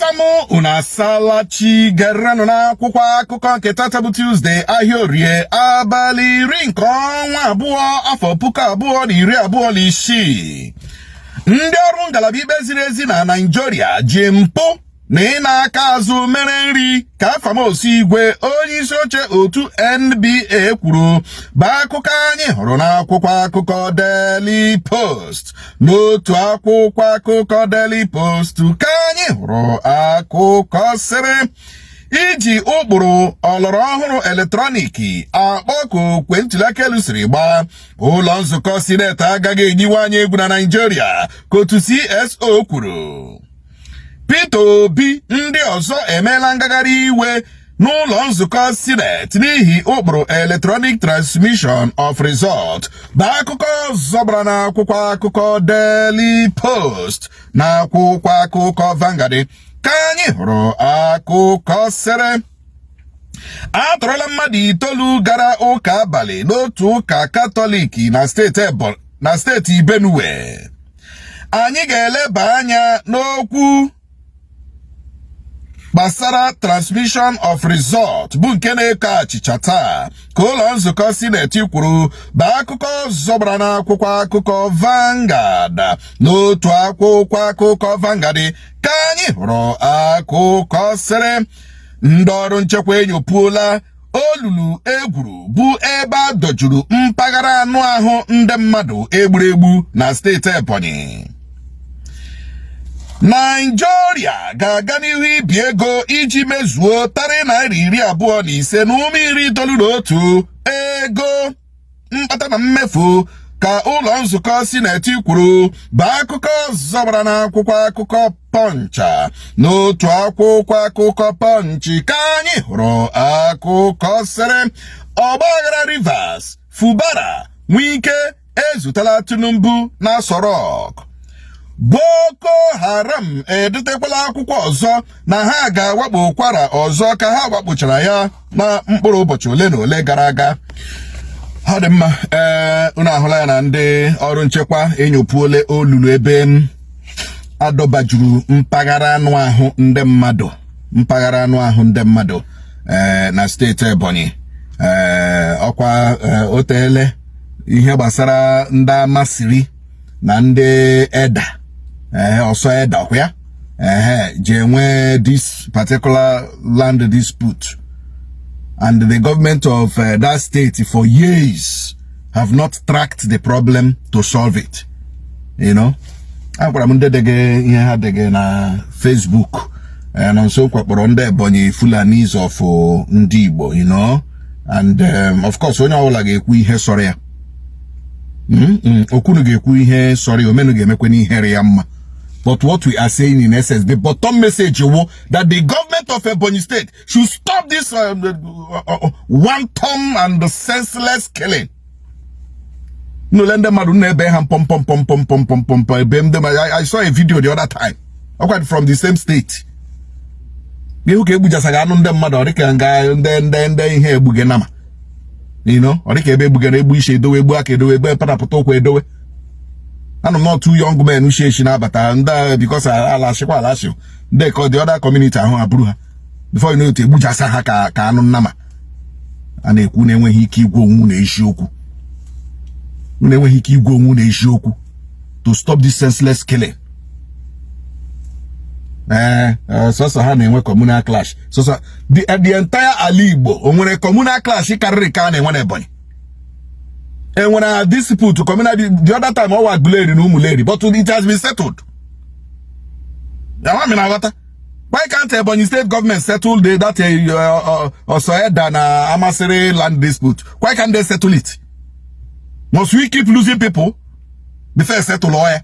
Ọma m, unu asala chi. Gerenụ n'akwụkwọ akụkọ nke tata bụ Tuesday, ahịa Orie, abalị 10 nke ọnwa abụọ, afọ 2026. Ndị ọrụ ngalaba ikpe ziri ezi na Naịjirịa ji mpụ na ịna aka azụ mere nri, ka Afam Osigwe, onye isi oche otu NBA, kwuru, bụ akụkọ anyị hụrụ n'akwụkwọ akụkọ Daily Post. N'otu akwụkwọ akụkọ Daily Post ka anyị hụrụ akụkọ sịrị iji ụkpụrụ ọlọrọ ọhụrụ electronic akpọkọ okwe ntụliaka elu siri gbaa, ụlọ nzukọ sineti agaghị enyiwe anyị egwu na Naịjirịa, ka otu CSO kwuru. Peter Obi, ndị ọzọ emeela ngagharị iwe n'ụlọ nzukọ sineti n'ihi ụkpụrụ electronic transmission of result, bụ akụkọ ọzọ gbara n'akwụkwọ akụkọ Daily Post. Na akwụkwọ akụkọ Vanguard ka anyị hụrụ akụkọ sịrị atọrọla mmadụ itoolu gara ụka abalị n'otu ụka Katọlik na steeti Benue. Anyị ga-eleba anya n'okwu gbasara transmission of result, bụ nke na-eko achịcha taa, ka ụlọ nzukọ sineti kwuru, bụ akụkọ ọzọ gbara n'akwụkwọ akụkọ Vanguard. N'otu akwụkwọ akụkọ Vanguard ka anyị hụrụ akụkọ sịrị ndị ọrụ nchekwa enyopuola olulu egwuru bụ ebe a dọjuru mpaghara anụ ahụ ndị mmadụ egburu egbu na steeti Ebonyi. Naijiria ga-aga n'ihu ibi ego iji mezuo tarị naira 25.91 ego mkpata na mmefu, ka ụlọ nzukọ sineti kwuru, bụ akụkọ ọzọ gbara n'akwụkwọ akụkọ Punch. N'otu akwụkwọ akụkọ Punch ka anyị hụrụ akụkọ sịrị ọgbaghara Rivers, Fubara, Wike ezutela Tinubu na Aso Rock. Boko Haram edetekwala akwụkwọ ọzọ na ha ga-awakpo Kwara ọzọ, ka ha wakpochara ya na mkpụrụ ụbọchị ole na ole gara aga. Ọ dị mma. Ee, unu ahụla ya na ndị ọrụ nchekwa enyopuole olulu ebe m adọbajuru mpaghara anụ ahụ ndị mmadụ, mpaghara anụ ahụ ndị mmadụ, ee, na steeti Ebonyi. Ee, ọkwa o teele ihe gbasara ndị Amasiri na ndị Eda, ee, ọsọ Eda, ọkwa ya, ehe, ji enwe this particular land dispute, and the government of that state for years have not tracked the problem to solve it. Agwara m ndị dege ihe ha dege na Facebook na nso kwakpọrọ ndị Ebonyi Fulanis of ndị Igbo, and of course onye ọbụla ga-ekwu ihe sọrọ ya. Okwunu ga-ekwu ihe sọrọ ya, omenu ga-emekwe n'ihere ya mma. But what we are saying in essence, the bottom message wo that the government of Ebonyi State should stop this wanton and senseless killing. Nnụle ndị mmadụ na-ebe ha mpom pom pom pom pom pom pom pom ebe ndị mmadụ. I saw a video the other time, ọkwa from the same state, ihu ka egbujasaghị anụ ndị mmadụ, ọ dịka nga ndị ihe egbuge nama, ọ dịka ebe egbugara egbu isi edowe, egbu aka edowe, egbe patapụta ụkwụ edowe. Anụ m not two young men uche echi na-abata ndị because ala ashịkwa ala ashị ndị ka the other community ahụ abụrụ ha, before you know it, egbujasa ha ka anụ nnama. A na-ekwu na enweghị ike igwe onwu na eziokwu, unu enweghị ike igwe onwu na eziokwu to stop this senseless killing. Ee, sọsọ ha na-enwe communal clash, sọsọ the entire ala Igbo, o nwere communal clash karịrị ka a na-enwe n'Ebonyi? Enwere dispute communal the other time, ọwa Aguleri na Umuleri, but it has been settled. Ama m na-aghọta. Why can't Ebonyi State government settle that Osoeda na Amasiri land dispute? Why can't they settle it? Must we keep losing people before settle oya?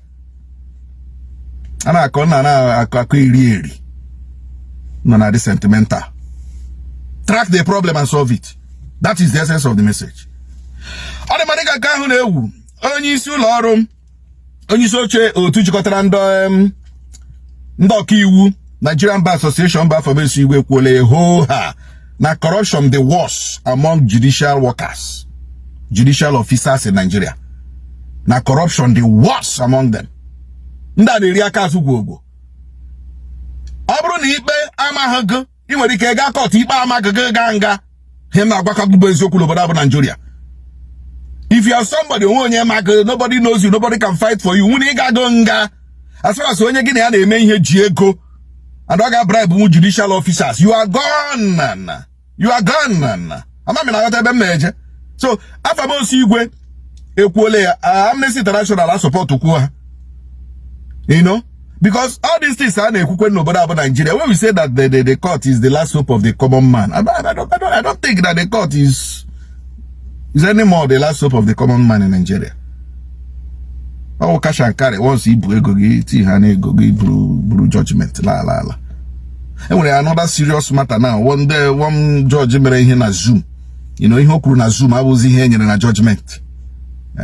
A na-akọ nna na-akọ akọ eri eri nọ na dị sentimental. Track the problem and solve it. That is the essence of the message. Ọ dị mma. Dịka nke ahụ na-ewu, onye isi ụlọ ọrụ, onye isi oche otu jikọtara ndị ọkaiwu, Nigerian Bar Association, bụ Afam Osigwe, kwuola hoo ha na corruption the worst among judicial workers, judicial officers in Nigeria, na corruption the worst among them. Ndị a na-eri aka azụ gwogwo. Ọ bụrụ na ikpe amaghị gị, ị nwere ike gaa court, ikpe amaghị gị, gaa nga. Ihe m na-agwakọ gị bụ eziokwu n'obodo a bụ Nigeria. If you are somebody onwe onye ma gị, nobody knows you, nobody can fight for you, nwunye ị ga-agụ nga. As far as onye gị na ya na-eme ihe ji ego and ọ ga-bribe nwu judicial officers, you are gone, you are gone. Ama m na-aghọta ebe m na-eje. So Afamosi Igwe ekwuola ya, Amnesty International a support kwuo ha, because all these things a na-ekwukwe n'obodo abụ Nigeria. When we say that the court is the last hope of the common man, I don't think that the court is anymore the last hope of the common man in Nigeria. Ọ bụ cash and carry. Once ibu ego gị tii ha na ego gị buru judgment la ala ala. Enwere another serious matter now. One day, one judge mere ihe na Zoom. Ihe o kwuru na Zoom abụghịzi ihe e nyere na judgment.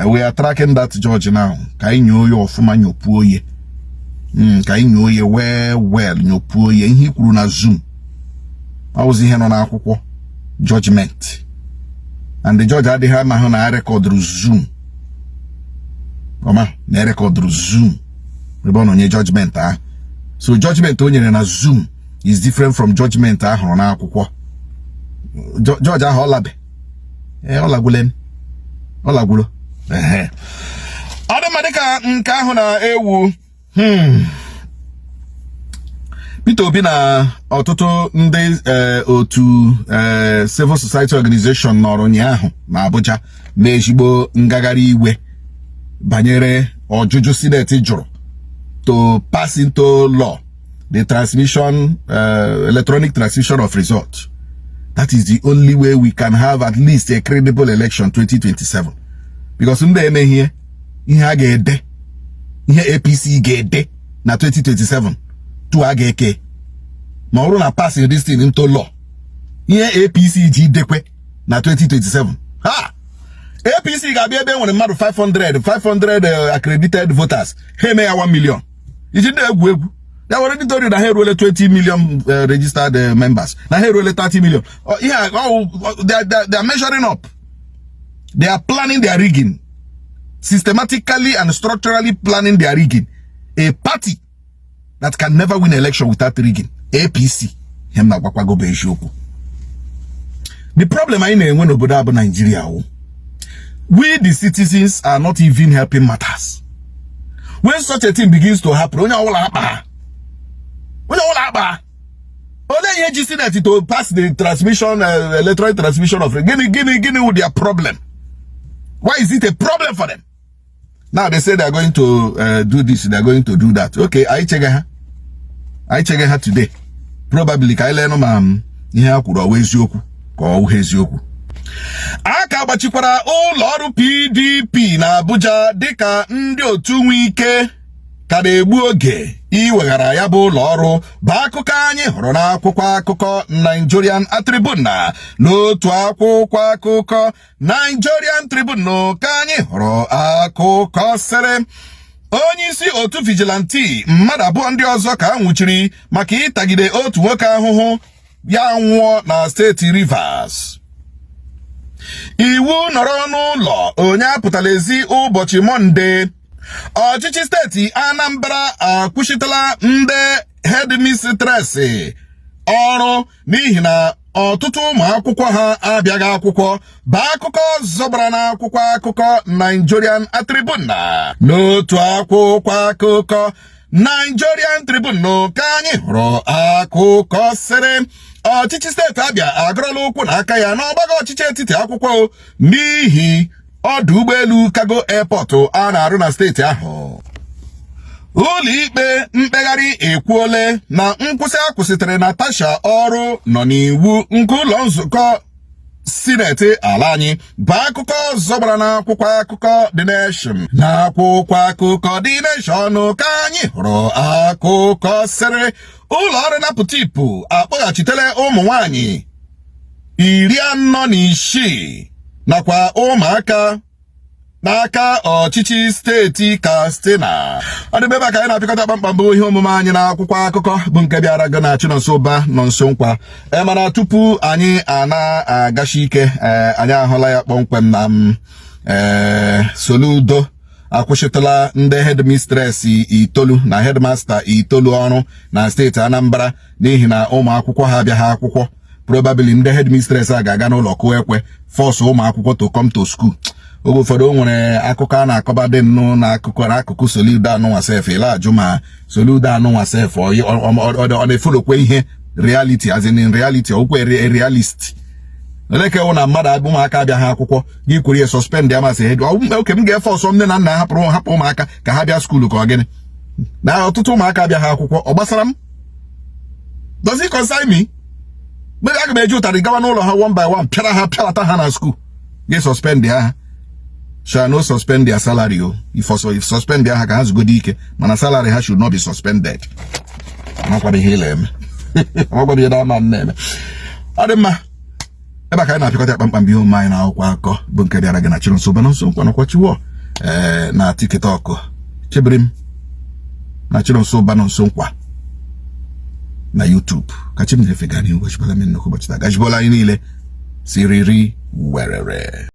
We are tracking that judge now ka anyị nyoo ya ọfụma, nyopuo ya, ka anyị nyoo ya well well, nyopuo ya. Ihe i kwuru na Zoom abụghịzi ihe nọ n'akwụkwọ judgment, and the judge adịghị ama hụ na a recordụrụ Zoom ọma, na erecordụrụ Zoom ebe ọ nọ nye judgment ahụ. So judgment o nyere na Zoom is different from judgment ahụrụ n'akwụkwọ. Judge ahụ ọ labe, ee, ọ lagwule, ọ lagwulo. Ehe, ọ dị mma. Dịka nke ahụ na-ewu, Peter Obi na ọtụtụ ndị otu civil society organization nọrọ ụnyaahụ na Abuja mee ezigbo ngagharị iwe banyere ọjụjụ Senate jụrụ to pass into law the transmission electronic transmission of result. That is the only way we can have at least a credible election 2027, because ndị emeghị ihe a ga-ede, ihe APC ga-ede na 2027 tu a ga-eke ma ọ bụrụ na passing this thing into law, ihe APC ji dekwe na 2027, ha APC ga-abịa ebe e nwere mmadụ 500 500 accredited voters, ha eme ya 1 million iji ndị egwu egwu ya were ndị tori na ha eruole 20 million registered members, na ha eruole 30 million. Ihe a, they are measuring up, they are planning their rigging systematically and structurally, planning their rigging. A party that can never win election without rigging, APC. Ihe m na-agwakwago bụ eziokwu. The problem anyị na-enwe n'obodo a bụ Nigeria wụ we the citizens are not even helping matters. When such a thing begins to happen, onye ọbụla akpa, onye ọbụla akpa. Olee ihe ji Senate to pass the transmission electronic transmission of gịnị gịnị gịnị wụ their problem? Why is it a problem for them? Now they say they are going to do this, they are going to do that. Okay, anyị chege ha, anyị chege ha today probably ka anyị leenụ ma ihe ha kwuru ọwa eziokwu ka ọ wụghị eziokwu. A ka gbachikwara ụlọ ọrụ PDP na Abuja dịka ndị otu Wike ka na-egbu oge iweghara ya bụ ụlọ ọrụ, bụ akụkọ anyị hụrụ n'akwụkwọ akụkọ Nigerian Tribune. N'otu akwụkwọ akụkọ Nigerian Tribune ka anyị hụrụ akụkọ sịrị onye isi otu vigilante mmadụ abụọ ndị ọzọ ka a nwụchiri maka ịtagide otu nwoke ahụhụ ya nwụọ na steeti Rivers. Iwu nọrọ n'ụlọ, onye apụtala ezi ụbọchị Mọnde. Ọchịchị steeti Anambra akwụsịtala ndị headmistress ọrụ n'ihi na ọtụtụ ụmụ akwụkwọ ha abịaghị akwụkwọ, bụ akụkọ ọzọ gbara n'akwụkwọ akụkọ Nigerian Tribune. N'otu akwụkwọ akụkọ Nigerian Tribune ka anyị hụrụ akụkọ sịrị ọchịchị steeti Abịa agọrọla ụkwụ na aka ya n'ọgbago ọchịchị etiti akwụkwọ n'ihi ọdụ ụgbọelu cargo airport a na-arụ na steeti ahụ. Ụlọ ikpe mkpegharị ekwuole na nkwụsị a kwụsịtịrị Natasha ọrụ nọ n'iwu nke ụlọ nzukọ sineti ala anyị, bụ akụkọ ọzọ gbara n'akwụkwọ akụkọ The Nation. N'akwụkwọ akụkọ The Nation ka anyị hụrụ akụkọ sịrị ụlọ ọrụ NAPTIP akpọghachitela ụmụ nwanyị 46 nakwa ụmụaka n'aka ọchịchị steeti Katsina. Ọ dị ebe a ka anyị na-apịakọta kpamkpam bụ ihe omume anyị n'akwụkwọ akụkọ, bụ nke bịara gị na Chinonso Ụba nọ nso nkwa. Ee, mana tupu anyị a na-agachi ike, ee, anyị ahụla ya kpọmkwem na m, ee, Soludo Akwụsịtụla ndị headmistress itoolu na headmaster itoolu ọrụ na steeti Anambra n'ihi na ụmụ akwụkwọ ha abịaghị akwụkwọ. Probably ndị headmistress a ga-aga n'ụlọ kụọ ekwe, force ụmụ akwụkwọ to come to school. Oge ụfọdụ o nwere akụkọ a na-akọba dị nnụ na akụkọ n'akụkụ Soludo anụnwa sef. Ile ajụ ma Soludo anụnwa sef ọ na-efollowkwe ihe reality, as in reality, ọkwe realist eleke wụ na mmadụ abụ ụmụaka abịaghị akwụkwọ, gị kwere ya suspend ya masị head. Oke m ga-efe ọsọ nne na nna hapụrụ hapụ ụmụaka ka ha bịa school, ka ọ gịnị na ọtụtụ ụmụaka abịaghị akwụkwọ? Ọ gbasara m? Does it concern me? Maybe aga m eji ụtarị gawa n'ụlọ ha one by one, pịara ha, pịalata ha na school. Gị suspend ha, shall no suspend their salary o. If also if suspend ha, ka ha zugodi ike, mana salary ha should not be suspended. Amakwara ihe ị eme, amakwara ihe na-ama m na-eme. Ọ dị mma, ebe a ka anyị na-apịakọta kpamkpam ihe omume anyị na akwụkwọ akụkọ bụ nke bịara gị na Chinonso Banonso Nkwanakwa Chiwo ee na TikTok, chebiri m na Chinonso Banonso Nkwa na YouTube. Ka chi m na-efe gaa n'ihu. Gachibọla m nnukwu ụbọchị taa, gachibọla anyị niile siriri werere.